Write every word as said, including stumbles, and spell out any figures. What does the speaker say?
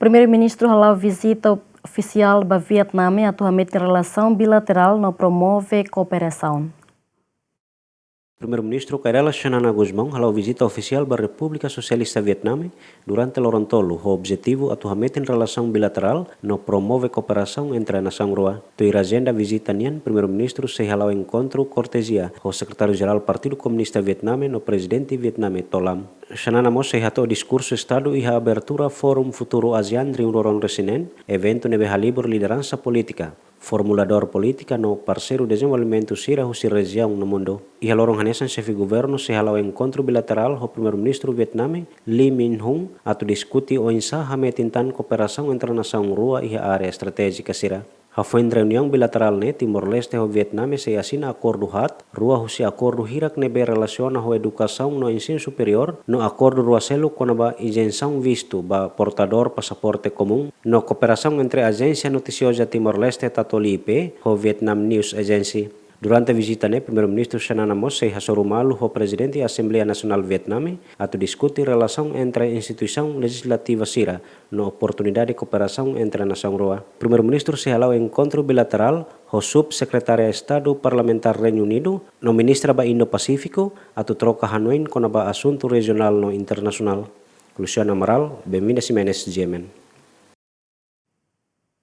Primeiru-Ministru hala'o vizita ofisiál ba Vietname atu hametin relasaun bilaterál no promove kooperasaun. Primeiru-Ministru Kay Rala Xanana Gusmão hala'o vizita ofisiál ba Repúblika Sosialista Vietname durante loron tolu, ho objetivu atu hametin relasaun bilaterál no promove kooperasaun entre nasaun rua. Tuir ajenda vizita nian, Primeiru-Ministru sei hala'o enkontru kortezia ho Sekretáriu-Jerál Partidu Komunista Vietname no Prezidente Vietname Tô Lam. Xanana mós sei hato'o diskursu Estadu iha abertura Fórum Futuru ASEAN rihun rua ruanulu-resin-neen, eventu ne'ebé halibur lideransa polítika, formuladór polítika no parseiru dezenvolvimentu sira husi rejiaun no mundu. Iha loron hanesan, Xefe Governu sei hala'o enkontru bilaterál ho Primeiru-Ministru Vietname, Lee Mynh Hun, atu diskute oinsá hametin tan kooperasaun entre nasaun rua iha área estratéjika sira. Hafoin reuniaun bilaterál ne'e, Timor-Leste ho Vietname sei asina akordu haat, rua husi akordu hirak ne'ebé relasiona ho edukasaun no ensinu superiór, no akordu rua seluk kona-ba izensaun vistu ba portadór pasaporte komún, no kooperasaun entre Ajénsia Notisioza Timor-Leste, Tatoli I P, ho Vietnam News Agency. Durante vizita ne'e, Primeiru-Ministru Xanana mós sei hasoru malu ho Prezidente Asembleia Nasionál Vietname atu diskute relasaun entre instituisaun lejizlativa sira no oportunidade kooperasaun entre nasaun rua. Primeiru-Ministru sei hala'o enkontru bilaterál ho Sub-Sekretária Estadu Parlamentár Reinu Unidu no Ministra ba Indo-Pasífiku atu troka hanoin kona-ba asuntu rejionál no internasionál. Luciano Amaral, Benvinda Ximenes, G M N.